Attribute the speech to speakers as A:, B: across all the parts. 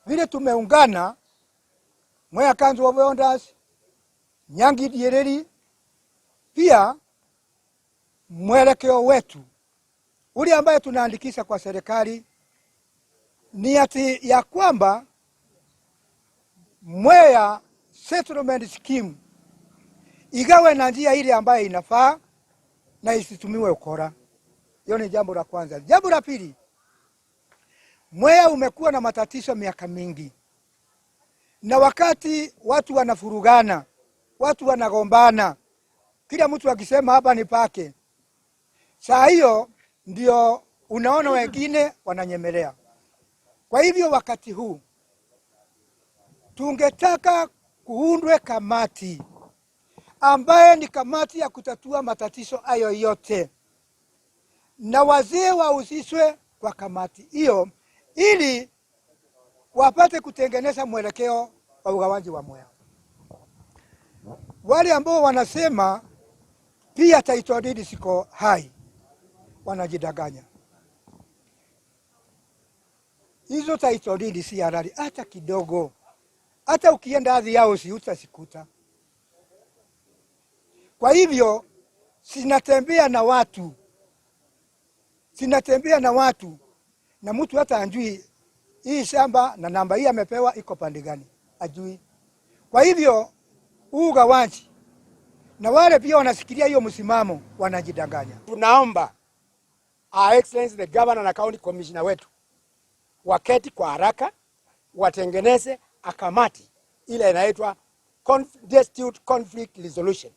A: Vile tumeungana Mwea Council of Elders, Nyangi Diereri, pia mwelekeo wetu ule ambaye tunaandikisha kwa serikali ni ati ya kwamba Mwea Settlement Scheme igawe na njia ile ambayo inafaa na isitumiwe ukora. Hiyo ni jambo la kwanza. Jambo la pili, Mwea umekuwa na matatizo miaka mingi, na wakati watu wanavurugana, watu wanagombana, kila mtu akisema hapa ni pake, saa hiyo ndio unaona wengine wananyemelea. Kwa hivyo wakati huu tungetaka kuundwe kamati ambaye ni kamati ya kutatua matatizo hayo yote, na wazee wahusishwe kwa kamati hiyo ili wapate kutengeneza mwelekeo wa ugawaji wa Mwea. Wale ambao wanasema pia title deed ziko hai wanajidanganya. Hizo title deed si halali hata kidogo. Hata ukienda ardhi yao si utazikuta. Kwa hivyo sinatembea na watu, sinatembea na watu, na mtu hata ajui hii shamba na namba hii amepewa iko pande gani, ajui. Kwa hivyo huu ugawaji na wale pia wanashikilia hiyo msimamo wanajidanganya.
B: Tunaomba Her Excellency the Governor na County Commissioner wetu waketi kwa haraka, watengeneze kamati ile inaitwa Dispute Conflict Resolution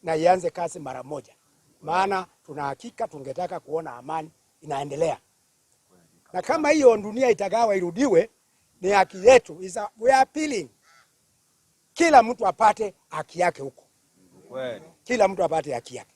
B: na ianze kazi mara moja, maana tuna hakika tungetaka kuona amani inaendelea, na kama hiyo dunia itagawa irudiwe, ni haki yetu. We are appealing kila mtu apate haki yake huko, kila mtu apate haki yake.